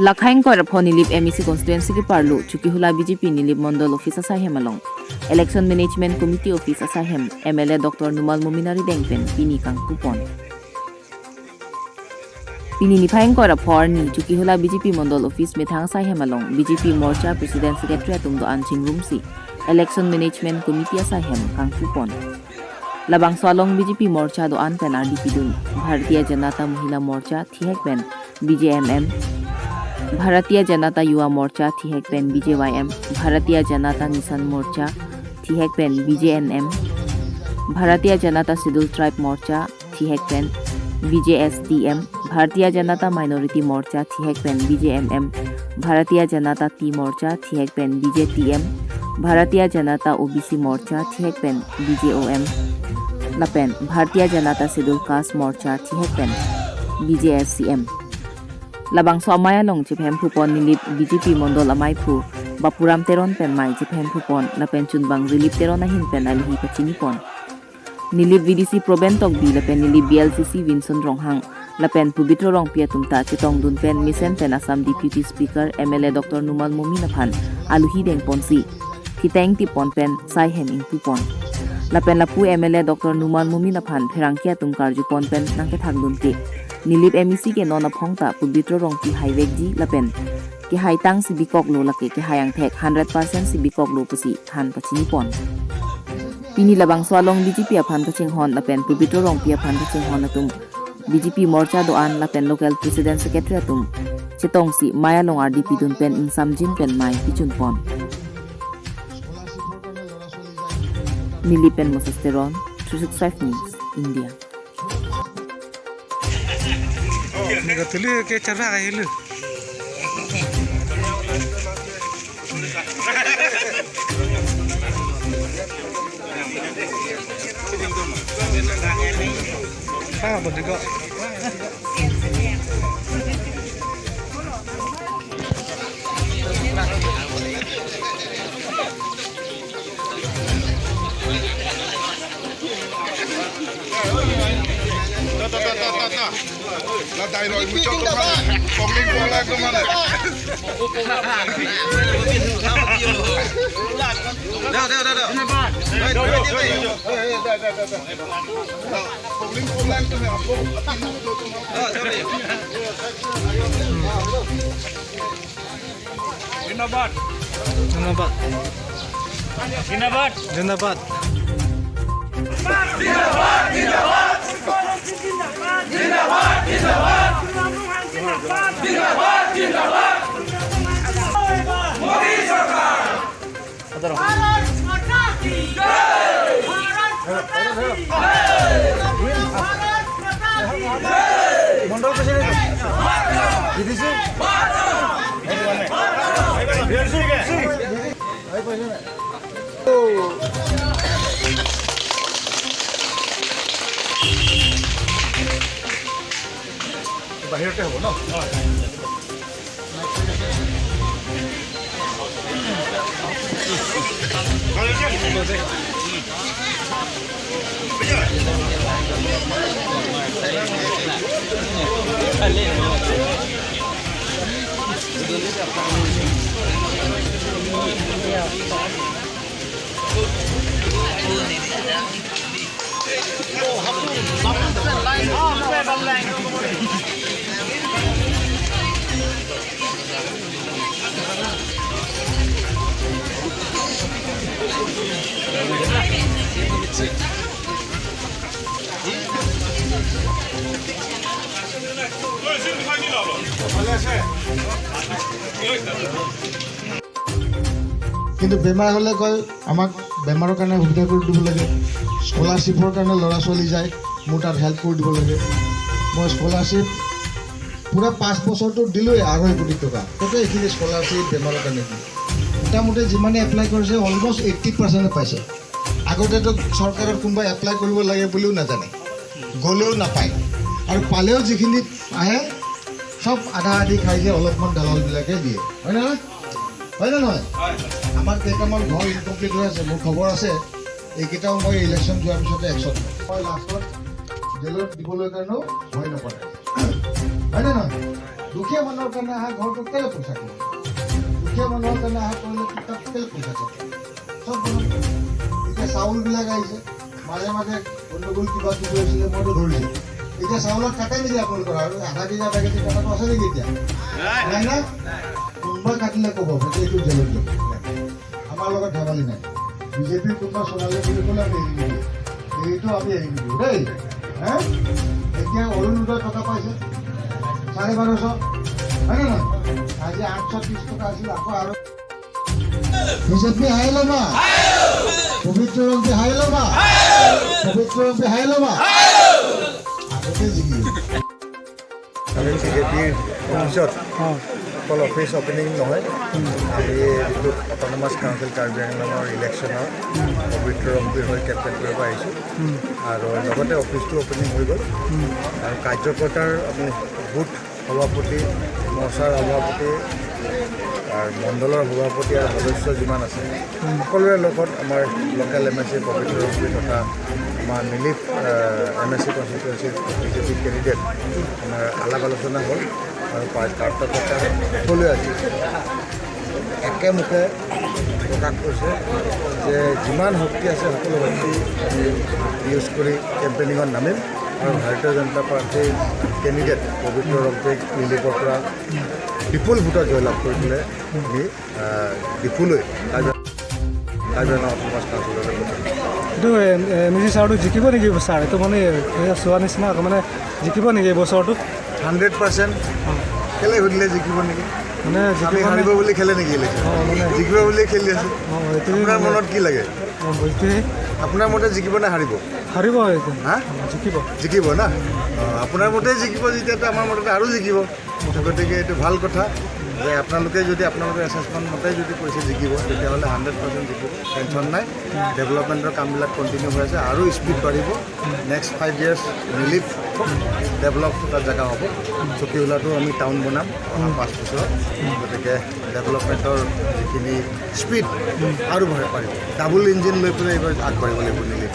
Lakhaing ko ra phoni lip MEC constituency ke parlu Chukihula BJP nilip Mondal office asahem along Election Management Committee office asahem MLA Dr. Numal Muminari dengpen pini kang pupon Pini ni phaing ko ra phor ni Chukihula BJP Mondal office methang sahem along BJP Morcha President Secretary atum do anching rumsi Election Management Committee asahem kang pupon Labang swalong BJP Morcha do an pen RDP dun Bharatiya Janata Mahila Morcha thihek pen BJMM Bharatiya Janata Yuva Morcha thihek pen BJYM Bharatiya Janata Nisan Morcha thihek pen BJNM Bharatiya Janata Schedule Tribe Morcha thihek pen BJSTM Bharatiya Janata Minority Morcha thihek pen BJMM Bharatiya Janata T Morcha thihek pen BJTM Bharatiya Janata OBC Morcha thihek pen BJOM lapen Bharatiya Janata Schedule Caste Morcha thihek pen BJSCM Labang so amaya long chiphem phupon nilip BJP Mondol amai phu Bapuram Teron pen mai chiphem phupon lapen chunbang relief teron ahin pen alihi pachini pon nilip VDC Proben tok bi lapen nilip BLCC Vinson Ronghang lapen Pubitro Rong Piatum ta chitong dun pen misen pen Assam Deputy Speaker MLA Dr. Numal Mumin aphan aluhi deng ponsi kiteng ti pon pen sai hem ing pupon lapen lapu MLA Dr. Numal Mumin aphan pherangkia tum karju pon pen nangke thak dun ki nilip MEC ke nona phongta Pubitro Rongpi highway ji lapen ki hai tang si bikok lo lake ki hayang thek 100% si bikok lo pusi than pachini pon Pini labang swalong BJP aphan paching hon lapen Pubitro Rongpi aphan paching hon atum BJP Morcha do an lapen local president secretary atum chitong si maya long RDP dun pen in samjin pen mai pichun pon Nilipen Moses Teron 365 News India. Ke cara kayak lu. Ah, betul. Zindabad. Zindabad. Zindabad. Zindabad. Zindabad. Zindabad. Zindabad. Zindabad. Zindabad. Zindabad. Modi Sarkar. Bharat Mata ki jai. Bharat Mata ki jai. Bharat Mata ki jai. Mondal president. BDC. বাহিৰতে হ'ব ন? কিন্তু বেমাৰ হ'লে কয় আমাক বেমাৰৰ কাৰণে সুবিধা কৰি দিব লাগে, স্কলাৰশ্বিপৰ কাৰণে ল'ৰা ছোৱালী যায়, মোৰ তাত হেল্প কৰি দিব লাগে। মই স্কলাৰশ্বিপ পূৰা 5 বছৰটো দিলোঁৱেই 2.5 কোটি টকা, তাতে এইখিনি স্কলাৰশ্বিপ বেমাৰৰ কাৰণে দিলোঁ। মোটামুটি যিমানে এপ্লাই কৰিছে অলমষ্ট 80% পাইছে। আগতেতো চৰকাৰৰ কোনোবাই এপ্লাই কৰিব লাগে বুলিও নাজানে, গ'লেও নাপায়, আৰু পালেও যিখিনি আহে চব আধা আধি খাই যে অলপমান দালালবিলাকে দিয়ে, হয় নহয়? হয় নে নহয়? আমাৰ কেইটামান ঘৰ ইনকমপ্লিট হৈ আছে, মোৰ খবৰ আছে, এইকেইটাও মই ইলেকশ্যন যোৱাৰ পিছতে একশ্যন ল'ম। মই লাষ্টত জেলত দিবলৈ কাৰণেও ভয় নকৰে, হয় নে নহয়? দুখীয়া মানুহৰ কাৰণে অহা ঘৰটো কেলৈ পইচা কৰে? দুখীয়া মানুহৰ কাৰণে অহা কৰিলে তাত কেলৈ পইচা কৰে? চব বনাব। এতিয়া চাউলবিলাক আহিছে, মাজে মাজে গণ্ডগোল কিবা কিবি হৈছিলে, মইতো ধৰিছোঁ। এতিয়া চাউলত কাটে নেকি আপোনালোকৰ? আৰু আধা কেজি, আধা কেজি কটাটো আছে নেকি এতিয়া? নাই না? কোনোবা কাটিলে ক'ব, এতিয়া এইটো জেলত যাব। আমাৰ লগত ধেমালি নাই। বিজেপিৰ কোনোবা চলালে বুলি ক'লে আমি এৰি নিদিওঁ, এইটো আমি এৰি নিদিওঁ দেই। হে, এতিয়া অৰুণোদয় টকা পাইছে 1250, হয় নে নহয়? আজি 830 টকা আছিল, আকৌ আৰু। বিজেপি হাই ল'বা, পবিত্ৰ ৰংপি হাই ল'বা, পবিত্ৰ ৰংপি হাই ল'বা। আগতে জিকি আমি বিজেপিৰ অফিচত অকল অফিচ অপেনিং নহয়, আমি যিটো অট'নমাছ কাউন্সিল কাৰ্বি আংলঙৰ ইলেকশ্যনৰ পবিত্ৰ ৰংপিৰ হৈ কেম্পেইন কৰিব আহিছোঁ আৰু লগতে অফিচটো অপেনিং হৈ গ'ল। আৰু কাৰ্যকৰ্তাৰ আমি বুথ সভাপতি, মৰ্চাৰ সভাপতি আৰু মণ্ডলৰ সভাপতি আৰু সদস্য যিমান আছে, সকলোৰে লগত আমাৰ লোকেল এমএলচি পবিত্ৰ ৰংপি তথা আমাৰ নিলিফ এমএলচি কনষ্টিটুৱেঞ্চিৰ বিজেপি কেণ্ডিডেট আমাৰ আলাপ আলোচনা হ'ল আৰু কাৰ্যকৰ্তা সকলোৱে আজি একেমুখে প্ৰকাশ কৰিছে যে যিমান শক্তি আছে, সকলো শক্তি আমি ইউজ কৰি কেম্পেইনিঙত নামিম আৰু ভাৰতীয় জনতা পাৰ্টীৰ কেণ্ডিডেট পবিত্ৰ ৰংপিক নিলিপৰ পৰা বিপুল ভোটত জয়লাভ কৰি পেলাই আমি ডিফুলৈ কাৰ্বি আংলং অট'নমাছ কাউন্সিললৈ পঠাম। এইটো এমএলচি ছাৰটো জিকিব নেকি ছাৰ? এইটো মানে এয়া চোৱা নিচিনা আকৌ, মানে জিকিব নেকি এই বছৰটোত? 100%। কেলে সুধিলে জিকিব নেকি? মানে আমি জিকিব। হাৰিব বুলি খেলে নেকি ইলেকশ্যন? মানে জিকিব বুলি খেলি আছে। এইটোৱে। আপোনাৰ মনত কি লাগে? এইটোৱে। আপোনাৰ মতে জিকিব নে হাৰিব? হাৰিব এইটো। হা? জিকিব। জিকিব না? আপোনাৰ মতে জিকিব যেতিয়াতো আমাৰ মতে আৰু জিকিব। গতিকে এইটো ভাল কথা যে আপোনালোকে যদি আপোনালোকৰ এছেছমেণ্ট মতে যদি কৈছে জিকিব, তেতিয়াহ'লে 100% জিকিব, টেনশ্যন নাই। ডেভেলপমেণ্টৰ কামবিলাক কণ্টিনিউ হৈ আছে আৰু স্পীড বাঢ়িব। নেক্সট 5 ইয়েৰ্ছ নিলিফ খুব ডেভেলপ এটা জেগা হ'ব। চকীহোলাটো আমি টাউন বনাম অহা 5 বছৰত। গতিকে ডেভেলপমেণ্টৰ যিখিনি স্পীড আৰু বাঢ়িব। ডাবুল ইঞ্জিন লৈ পেলাই এইবাৰ আগবাঢ়িব লাগিব নিলিফ।